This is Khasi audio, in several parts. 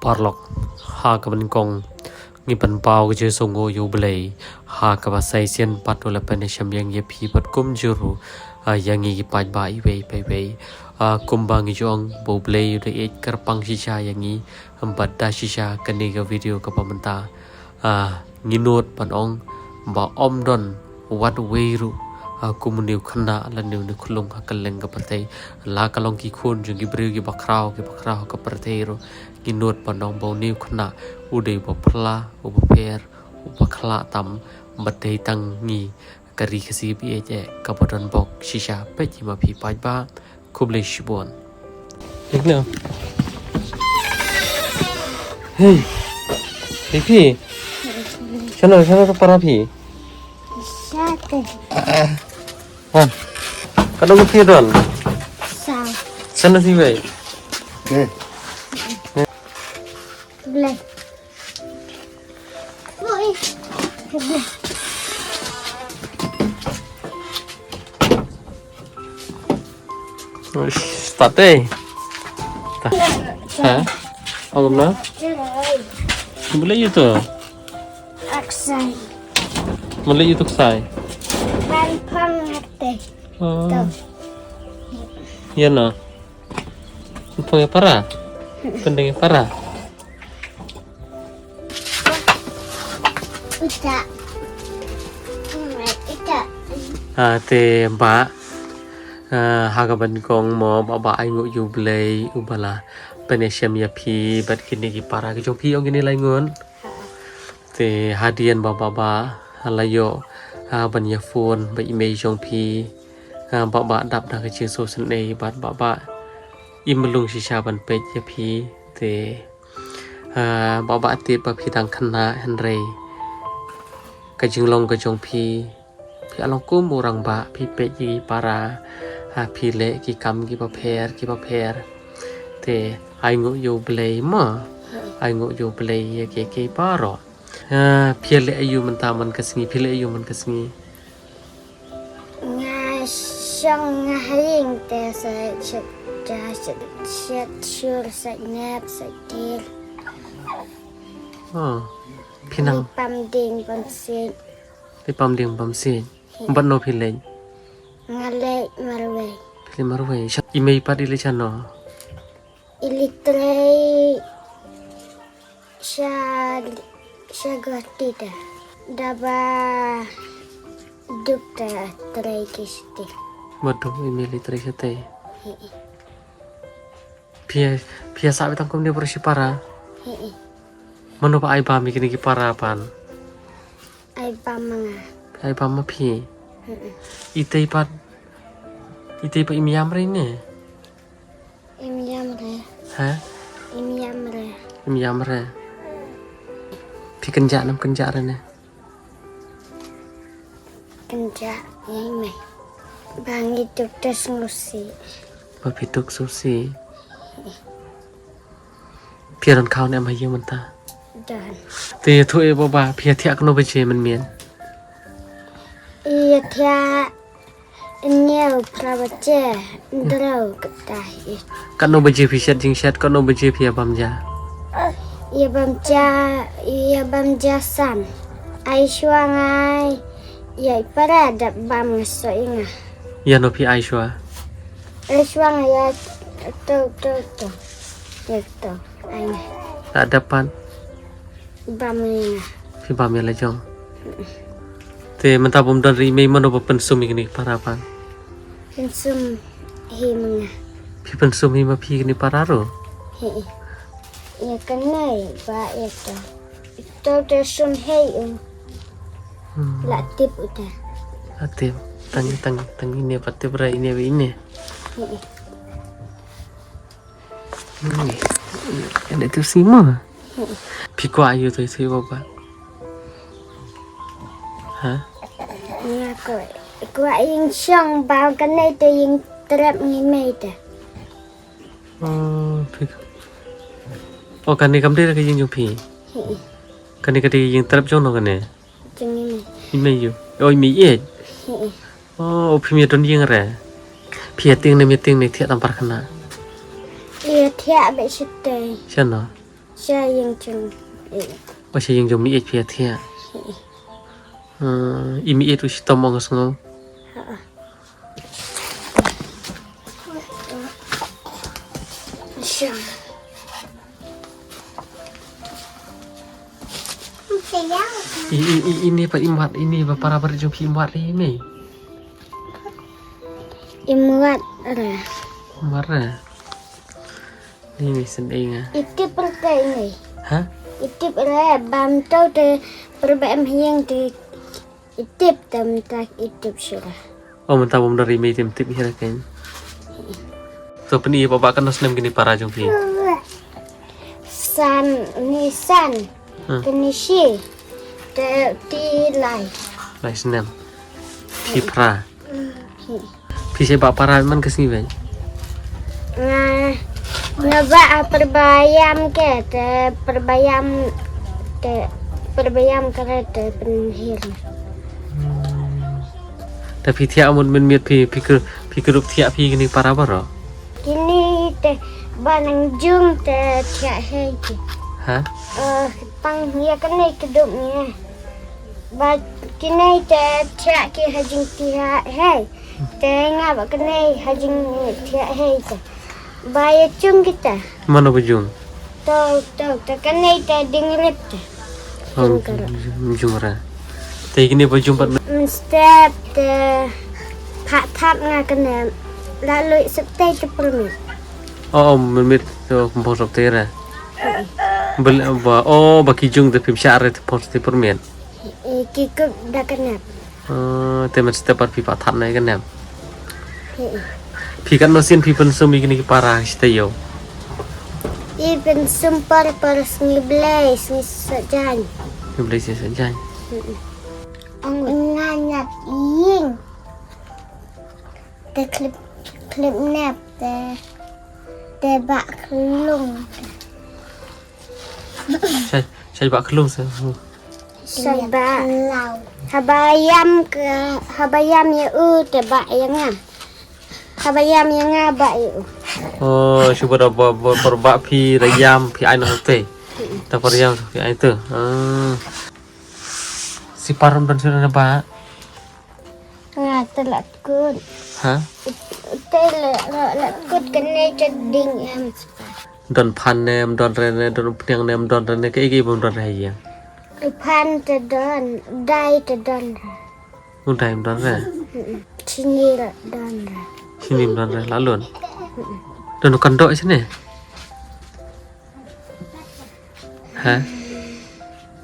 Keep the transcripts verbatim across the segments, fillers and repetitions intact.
Paralok, ha kaba nyngkong ngi pynpaw ka jingsngewnguh ïa U Blei ha kaba sa shisien pat u la pynïashem ïa ngi ïa phi bad kumjuh ruh, ah, ïa ngi ki paidbah iwei pa iwei. Ah, kumba ngi ju ong ba U Blei u da ïeit kyrpang shisha ïa ngi, bad da shisha kane ka video kaba mynta. Ah, ngi nud ban ong ba ym don wat uwei ruh, ah, kum une u khynnah lane une u khyllung ha kylleng ka pyrthei. La ka long ki khun jong ki briew kiba khraw kiba khraw ha ka pyrthei ruh, ngi nud ban ong ba une u khynnah u dei uba pla, uba pher, uba khlaiñ tam, bad dei tang ngi ka Ri Khasi ba ïeit eh kaba don bok shisha. Peit hi ma phi paidbah. Khublei shibun. Ikna. Hey. Hey phi. Shano, shano to para phi? Shate. Wan. Kano phi don? Sa. Shano si wei? Okay. Blei. Oi. Start eh. Ha? Ong kumno? Blei ïa to. Aksai. Blei ïa to ksai. Ban pang hate. Oh. To. Ïa no. Pang ïa para. Pending ïa para. Ita. Ita. Ah, te ba. Ah, ha kaba nyngkong mo ba ba ainguh ïa U Blei uba la pynïashem ïa phi bad kine ki para ki jong phi ong kine lai ngut. Te hadien ba ba ba la ïoh, ah, ban ïa phone ba i mei jong phi, ah, ba ba dap da ka jingsngewsynei bad ba ba im lung shisha ban peit ïa phi. Te, ah, ba ba tip ba phi dang khynnah hynrei ka jinglong ka jong phi, phi long kum u rangbah, phi peit ïa ki para, ah, phi leh ki kam kiba pher kiba pher. Te ainguh ïa U Blei mo. Ainguh ïa U Blei ïa ki ki para. Ah, phi leh aïu mynta man ka sngi, phi leh aïu man ka sngi? Nga shong nga ha ïing te sa shet ja shet shet shur sa nep sa dir. Oh, phi nang pam ding pam sit. Phi pam ding pam sit. Bad no phi leit? Nga leit marwei. Phi leit marwei. Sha, i mei pat i leit shano? I leit trei sha, sha Guwahati da. Da ba duk da trei ki shatei. Ba duk i mei leit trei shatei. Hi. Phi, phi sah beit tang kumne baroh shi para? Hi. Mano ba ai bam ïa kine ki para pat? Ai bam ma nga. Ai bam ma phi. Itei pat. Itei pat im ïam re ne? Im ïam re. Ha? Im ïam re. Im ïam re. Phi kynjah ne ym kynjah re ne? Kynjah ïa i mei. Ba ngi duk da sngewsih. Ba phi duk sngewsih. Phi ïa don khaw ne em ha ïing mynta? Don. Te ïathuh ïa ba ba phi ïa thiah katno baje mynmiet? Ïa thiah hynñiew phra baje hynriew kata hi. Katno baje phi shet jingshet, katno baje phi ïa bam ja? Ïa bam ja, ïa bam ja san. Ai shuwa nga ïa i para dap bam nga soh ïa nga. Ïa no phi ai shuwa? Ai shuwa nga ïa to to to. Ïa to. Ai nga. La dap pat? Bam ïa nga. Phi bam ïa la jong. Te mynta bym don ri mei mano ba pynsum ïa kine para pat? Pynsum hi ma nga. Phi pynsum hi ma phi kine para ruh? Hi. Ïa kane ba ïa to. To te sum hei u. Hmm. La tip u te. La tip. Tang tang tang ine ba tip ra ine ba ine. Hi. Hmm. Ine tu sima. Hi. Phi kwah ïa u tu sima ba. Ha? Ïa ko. Kwah ïing shong ba kane te ïing trep ngi mei te. Oh, phi. Oh, kane kam dei ka ïing jong phi. Hi. Kane ka dei ïing trep jong no kane. Jong i mei. I mei ïu. Oh, i mei ïeit. Hi. Oh, phi mei don ïing re. Phi ïa tieng ne mei tieng ne thiah tam par khana. Ïa thiah be shatei. Shano? Sha ïing jong, eh. Oh, sha ïing jong meieit phi ïa thiah. Eh. Ah, i meieit u shitom ong nga sngew. Ha. Sha. I, i, i, ine pat im wad, ine ba para barit jong phi im wad re ine. Im wad re. Im wad re. Ine sending ah. I tip re ine. Ha? I tip re bam tau te pyrba em hiang te. I tip te mynta i tip shuh re. Oh, mynta bym don ri mei te ym tip hi re kein. To pyni ïa ba katno snem kine para jong phi. San, ni san. Hmm. Kine shi. Te ti lai. Lai snem. Phi phra. Hmm. Phi shait bah para man ka sngi beit? Nga, nga bah, ah, pyrba ïam ke, te pyrba ïam, te pyrba ïam ka re te pynhiar. Hmm. Te phi thiah mut mynmiet phi, phi kyrduh, phi kyrduh thiah phi kine para baroh? Kine te ba nang jung te thiah hei ki. Ha? Eh, tang ïa kane kyrduh ngi. Ba kine te thiah ki ha jingthiah hei. Te nga ba kane ha jingthiah hei te. Ba ïa jung kita. Mano ba jung? To, to, to kane te ding rip te. Oh, jung ra. Te kine ba jung pat mynstep te pha thap nga kane. La lui sep te te permit. Oh, oh, mynmiet to pynphong sep te ra. Bel, ba, oh, ba ki jung te phim shah re te pynphong sep te permit. Eh, ki kup da ka nep. Ah, te mynstep pat phi pat thap na ka nep. Eh. Phi katno sien phi pynsum ïa kine ki para shi taïew? I pynsum por por sngi Blei, sngi Saitjaiñ. Sngi Blei, sngi Saitjaiñ. Mm-mm. Ong nga ñiat ïing. Te khlip, khlip nep te, te bah khlung. Shait, shait bah khlung se. Shait bah. Haba ïam ka, haba ïam ïa u te bah ïa nga. Haba ïam ïa nga bah ïa u. Oh, shu ba da ba, ba, ba, bah phi da ïam phi ai na hote. Ta par ïam phi ai tu. Ah. Shi para ym don shuh na bah. Nga te la kut. Ha? Te la, la, la kut kane te ding em. Don phan ne, ym don re ne, don u pniang ne, ym don re ne, kaei kaei bym don re ha ïing. U phan te don, dai te don re. U dai ym don re. Mm-mm. Chini la don re. Chini ym don re, la lun. Mm-mm. Don u kandok sini. Ha?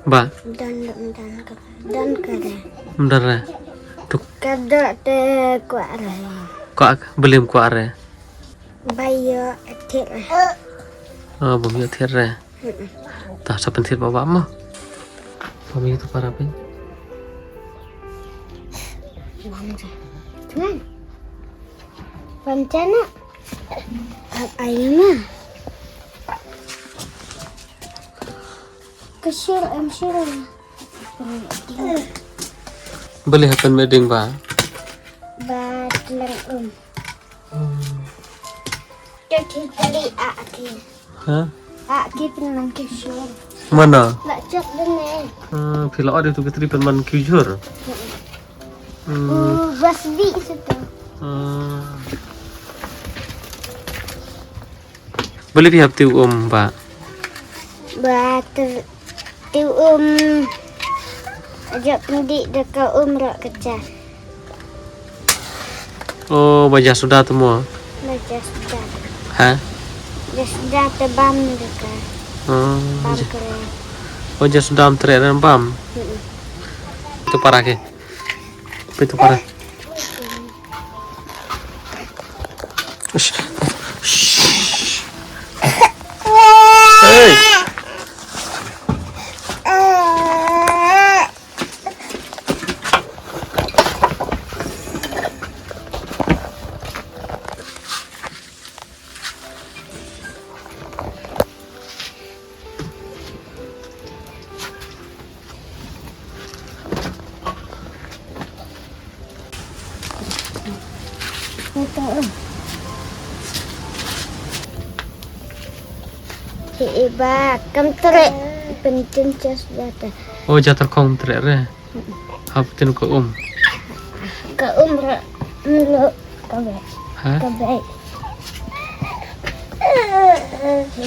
Bah. Don, don, don ka, don ka re. Ym don re. Tu. Ka dok te kwah re. Kwah, balei ym kwah re? Ba ïoh thied re. Oh, bym ïoh thied re. Mm-mm. Ta sa pynthied ba bah mo. Ba mi tu para pyn. Bam re. Tuan. Bam chana. Ap ai ma. Ka shur em shur. Balei ha pynmih ding bah? Ba tlang um. Hmm. Ka ki tali a ki. Ha? A ki pynman ki shur. Mana? La chak dene. Hmm, phi la ot ïa tu ki tali pynman ki shur. Hmm. Hmm. U bas di situ. Hmm. Balei phi hap tiew um bah? Ba ter-, tiew um. Aja pyndih da ka um roh ka ja. Oh, ba ja suda te mo? Ba ja suda. Ha? Ja suda te bam da ka. Oh, bam ja. Kere. Oh, ja suda ym treh re bam. Mm-mm. Tu para ke. Pito para. Shh. Shh. Hey. Iba kam treh. Pentin ches jata. Oh, jata kong treh re. Hap tin ko um. Ka um re. Mlo ka be. Ha? Ka be.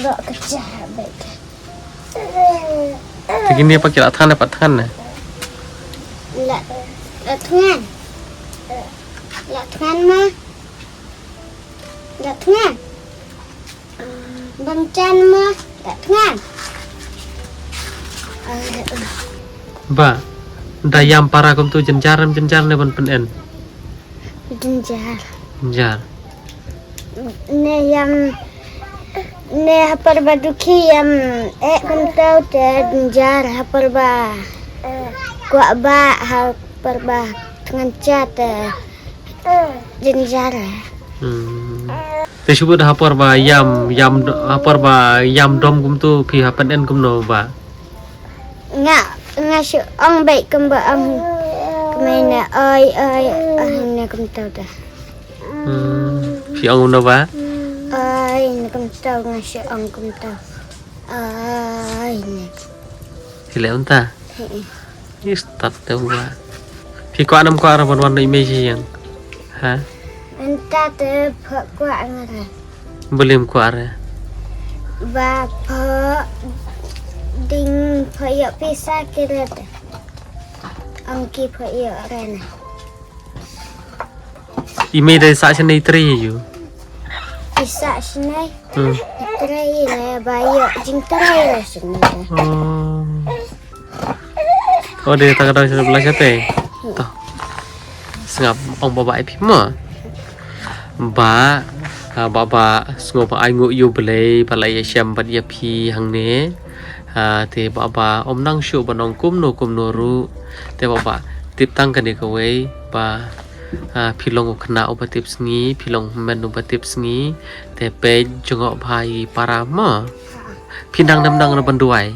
Lo ka cha be. Te kini pa kila than pa than ne. La la than. La than ma. La than. Bam chan ma. La than. Ba da yam para kum tu jynjar em jynjar ne ban pyneng. Jynjar. Jynjar. Ne yam ne hapar ba dukhi yam eh kum tau te jynjar hapar ba kwah ba hapar ba tngan cha te jynjar. Hmm. Te shu bud hapar ba yam yam do- hapar ba yam dom kum tu phi hapar en kum no ba. Nga nga shu ong bai kum ba ong kmai na oi oi oi ne kum tau da. Hmm. Phi ong no ba. Oi ne kum tau nga shu ong kum tau. Oi ne. Phi le unta. Is tat te wa. Phi kwah nam kwah ra ban wan i mei yang. Ha? Anta te pha kwah ngara. Bulim kwah re. Ba pha ding pha yo pisa kira te. Ang ki pha yo rena. I mei dei sa shnei trei yu. I sa shnei. Hmm. Trei le ba yo jing trei le shnei. Oh. Oh de ta ka dau shnei bla sate. To. Sngap ong baba ai phi ma. Ba ha baba sngap ai ngu yu blei ba la ya shem bat ya phi hangne. Ha te baba om nang shu ba nong kum no kum no ru. Te baba tip tang kane kawei ba Ha, phi long u khynnah uba tip sngi, phi long u hynmen uba tip sngi, te peit jngoh bha ïa i para mo. Phi nang nam nang ban duwai.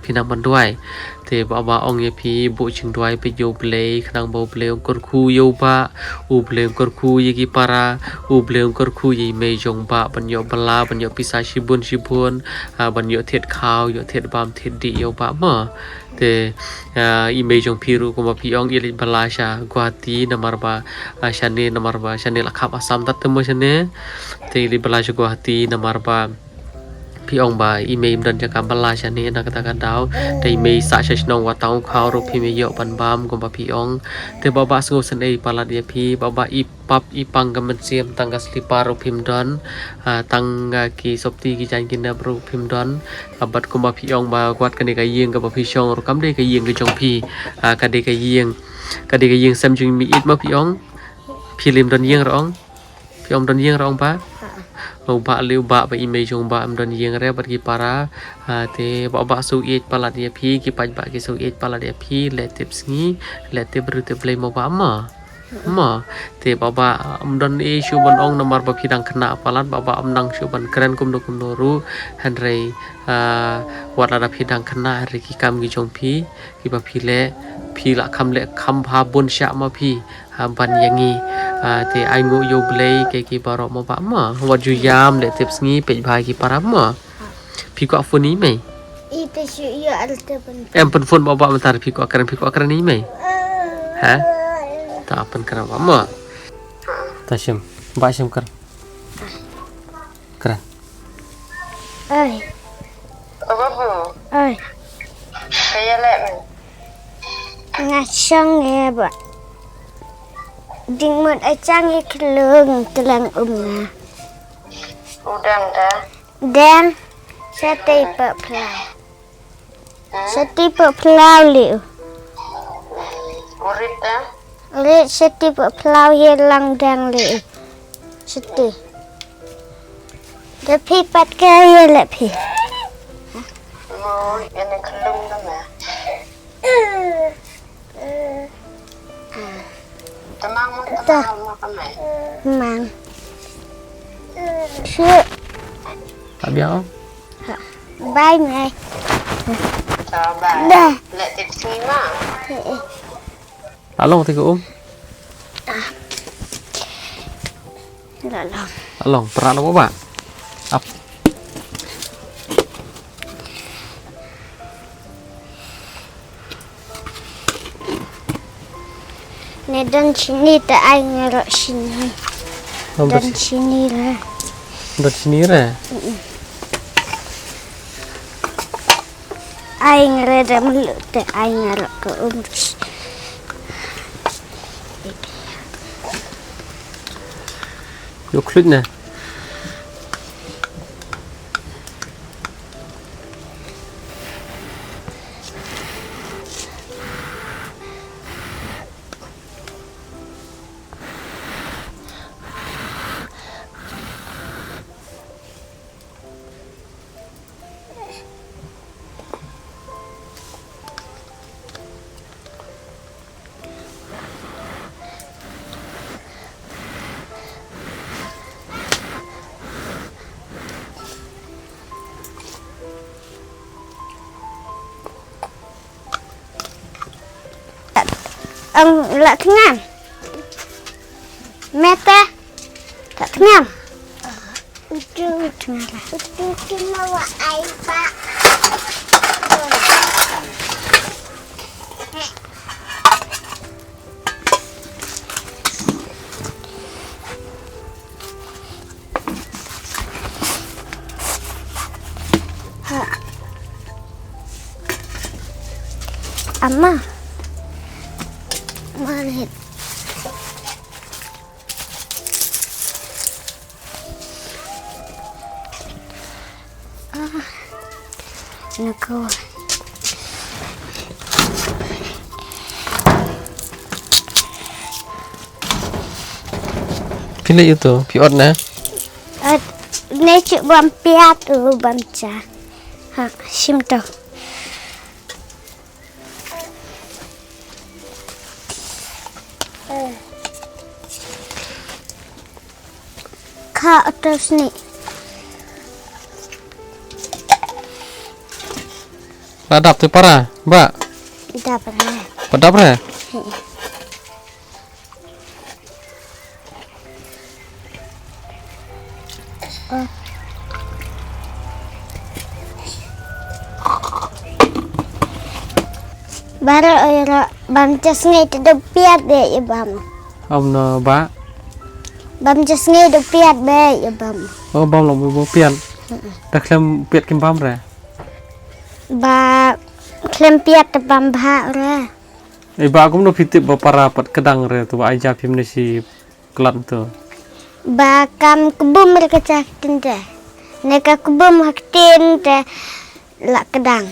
Phi nang ban duwai. Te ba ba ong ïa phi buh jingduwai peit ïa u Blei, khnang ba u Blei un kyrkhu ïa u ba, u Blei un kyrkhu ïa ki para, u Blei un kyrkhu ïa i mei jong ba ban ïoh bylla, ban ïoh pisa shibun shibun, ha, ban ïoh thied khaw, ïoh thied bam, thied dih ïa u ba mo. Te, ah, i mei jong phi ruh kumba phi ong i leit bylla sha Guwahati namar ba, ah, shane namar ba shane la khap Assam tat te mo shane. Te i leit bylla sha Guwahati namar ba phi ong ba i mei im don jaka bylla shane na kata ka daw. Te i mei sah sha shnong Wataw Khaw ruh phim ïoh ban bam kumba phi ong. Te ba ba sngewsynei palat ïa phi ba ba i pap i pang ka mynsiem tang ka slipar ruh phim don, ah, tang, ah, ki sopti ki jaiñ ki nep ruh phim don, ah, bad kumba phi ong ba wat kane ka ïing kaba phi shong ruh kam dei ka ïing ka jong phi, ah, ka dei ka ïing, ka dei ka ïing sem jong i mei ïeit ma phi ong, phi lem don ïing ruh ong, phi ong don ïing ruh ong ba, u ba lei u ba ba i mei jong ba em don ïing re bad ki para, ah, te ba ba shu ïeit palat ïa phi ki paid ba ki shu ïeit palat ïa phi leh tip sngi, leh tip briew tip Blei mo ba ma. Mo, te ba ba, um, don i shu ban ong namar ba phi dang khynnah palat ba ba um nang shu ban kren kumno kumno ruh, hynrei, ah, wat lada phi dang khynnah hynrei ki kam ki jong phi, kiba phi leh, phi lah kham leh kham bha bun shah ma phi, ha, ban ïa ngi, ah, te ai nguh ïa u Blei, ki ki baroh mo ba ma, wat ju ïam leh tip sngi, peit bha ki para mo. Phi kwah phone i mei? I te shu ïa al te pyn. Em pyn phone ba ba mynta phi kwah kren phi kwah kren i mei? Ha? Ta pyn kren ba mo. Ta shim. Ba shim kren. Kren. Ai. Ai. Kaya le. Nga shong e ba. Ding mut ai chang e klung tlang um nga. Udang da. Dang, shatei pyrphlaw. Shatei pyrphlaw liu. Urit da? Urit shatei pyrphlaw ye lang dang liu. Shatei. Da phi pat ka ye le phi. Mo, ene khlung da ma. Tamang mo, tamang mo ka mai. Mang. Shu. Abia. Bye mai. Bye. Da. Leh tip sngi ma. Along te ko um. Along. Along pra lo ba. Ap. Don shini te ai nga ro shini. Don shini re. Don shini re. Ai nga re da mulu te ai nga ro ko um. Yo klut na. Ang la tngan. Mete. La tngan. Utu tngan. Utu tngan wa ai pa. Ama. Mari. Ah. Nako. Phi leh ïa uto, phi ot ne? Ot ne, shu bam piat u bam cha. Ha, shim to. Ka otos ni. La dap te para, ba? Dap re. Ba dap re? Baroh ïa baroh bam cha sngi te dei piat de ïa bam. Om no ba? Bam cha sngi dei piat de ïa bam. Oh, bam long bo piat. Da khlem piat kim bam re? Ba khlem piat te bam bha re. Ei ba, kumno phi tip ba para pat kdang re, to ba ai ja phim ne shi klat to. Ba kam kbum re ka cha ktien te. Ne ka kbum ha ktien te la kdang.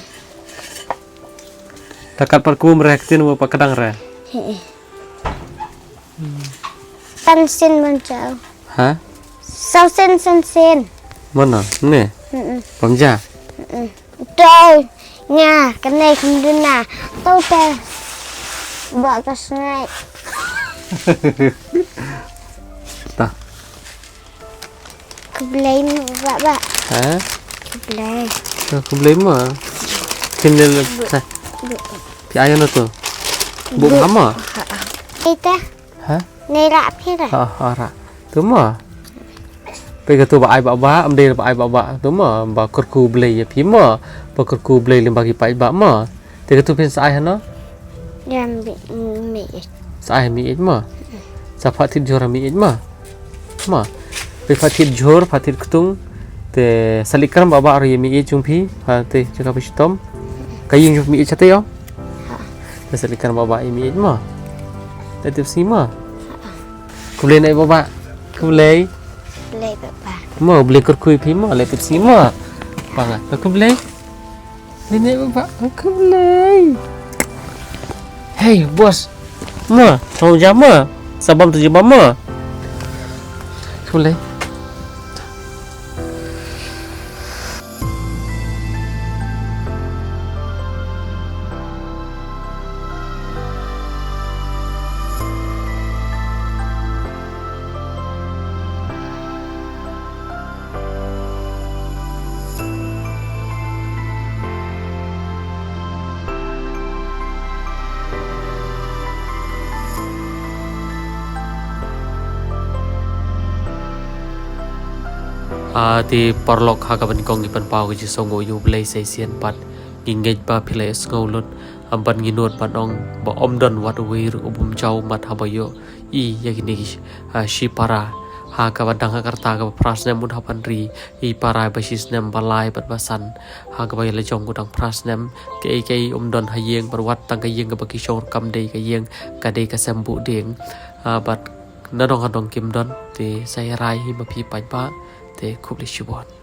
Ta kat pat kbum re ha ktien ba pat kdang re. He. Tan sin man chau. Ha? Sau sin sin sin. Mana? Ne? Mm-mm. Pam ja? Mm-mm. Toi, nga, kane kham duna. Tau te. Ba ka sngai. Ta. Khublei mo ba ba. Ha? Khublei. Ka khublei mo. Kin le le. Bu. Ha. Bu. Pi ayo na to. Bu. Bu hama. Ha. Ita. Ha? Nei ra phi ra. Ha, ha, ra. Tu mo. Pe ka tu ba ai ba ba, am dei ba ai ba ba. Tu mo, ba kyrkhu Blei ïa phi mo. Ba kyrkhu Blei lem ba ki paid ba mo. Te ka tu phin sa ai hano? Ïa mi, mi. Sa ai mi mo. Sa pha thit jhur mi mo. Mo. Pe pha thit jhur, pha thit ktung. Te sa leit kram ba ba ri mi jong phi. Ha te jaka phi shitom. Ka ïing jong mi chate yo. Te sa leit kram ba ba ïa mi mo. Te tip si mo. Khublei na i ba ba. Khublei. Khublei ba ba. Mo, Blei kyrkhu ïa phi mo, leit tip si mo. Ba nga. Khublei. Khublei na i ba ba. Khublei. Hey, bos. Mo, tong jam mo. Sabam tu jam mo. Khublei. A te paralok, ha kaba nyngkong ngi pynpaw ka jingsngewnguh ïa U Blei sa shisien pat. Ngi ngeit ba phi la ïohsngew lut. Ban ngi nud ban ong ba ym don wat uwei ruh u bym jaw mat haba ïoh i ïa kine ki, ah, shipara. Ha kaba dang ha ka rta kaba phra snem un hap ban ri i para ba shi snem ba lai bad ba san. Ha kaba ïa la jong u dang phra snem, kaei kaei um don ha ïing, bad wat tang ka ïing kaba ki shong ruh kam dei ka ïing, ka dei ka sem buh dieng. Ah, bad na dong ha dong kim don, te sa ïa rai hi ma phi paidbah, te khublei shibun.